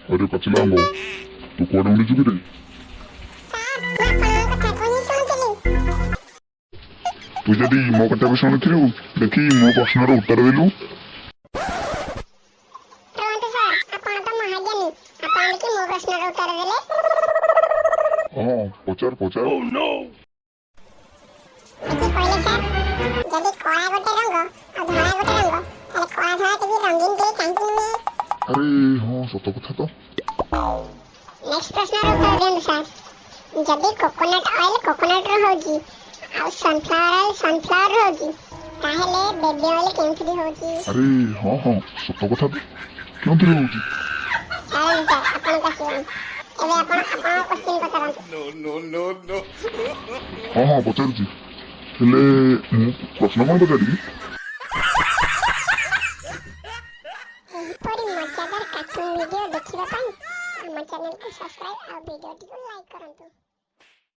ଆରେ ପାଚିଲା ଆମ୍ବ, ତୁ କୁଆଡେ ଉଡ଼ିଛୁ କିରେ? ସାର୍, ମୁଁ ଆପଣଙ୍କ କଥାକୁ ହିଁ ଶୁଣୁଥିଲି। ତୁ ଯଦି ମୋ କଥାକୁ ଶୁଣୁଥିଲୁ, ଦେଖି ମୋ ପ୍ରଶ୍ନର ଉତ୍ତର ଦେଲୁ। ରୁହନ୍ତୁ ସାର୍, ଆପଣ ତ ମହାଜ୍ଞାନୀ। ଆପଣ ଦେଖି ମୋ ପ୍ରଶ୍ନର ଉତ୍ତର ଦେଲେ। ହଁ, ପଚାର ପଚାର। ଦେଖି କହିଲେ ସାର୍, ଯଦି କଳା ଗୋଟେ ରଙ୍ଗ ଆଉ ଧଳା ଗୋଟେ ରଙ୍ଗ, ତାହେଲେ କଳା ଧଳା ଟିକେ ରଙ୍ଗୀନ ଟିକେ କାହିଁକି ନୁହେଁ? ଆରେ ହଁ, ସତ କଥା ତ। ନେକ୍ସଟ ପ୍ରଶ୍ନର ଉତ୍ତର ଦିଅନ୍ତୁ ସାର୍। ଯଦି କୋକୋନଟ୍ ଅଏଲ କୋକୋନଟ୍ରୁ ହେଉଛି ଆଉ ସନଫ୍ଲାୱାର ଅଏଲ ସନଫ୍ଲାୱାରରୁ ହେଉଛି, ତାହେଲେ ବେବି ଅଏଲ କେଉଁଥିରୁ ହେଉଛି? ଆରେ ହଁ ହଁ, ସତ କଥା ତ, କେଉଁଥିରେ ହଉଛି? ଛାଡ଼ନ୍ତୁ ସାର୍, ଆପଣଙ୍କୁ ଆସିବନି। ଏବେ ଆପଣ ଆପଣଙ୍କ କୋଶ୍ଚିନ୍ ପଚାରନ୍ତୁ। No. ହଁ ହଁ, ପଚାରୁଛି। ହେଲେ ମୁଁ ପ୍ରଶ୍ନ କଣ ପଚାରିବି? ଏହିପରି ମଜାଦାର କାର୍ଟୁନ୍ ଭିଡ଼ିଓ ଦେଖିବା ପାଇଁ ଆମ ଚ୍ୟାନେଲକୁ ସବସ୍କ୍ରାଇବ୍ ଆଉ ଭିଡ଼ିଓଟିକୁ ଲାଇକ୍ କରନ୍ତୁ।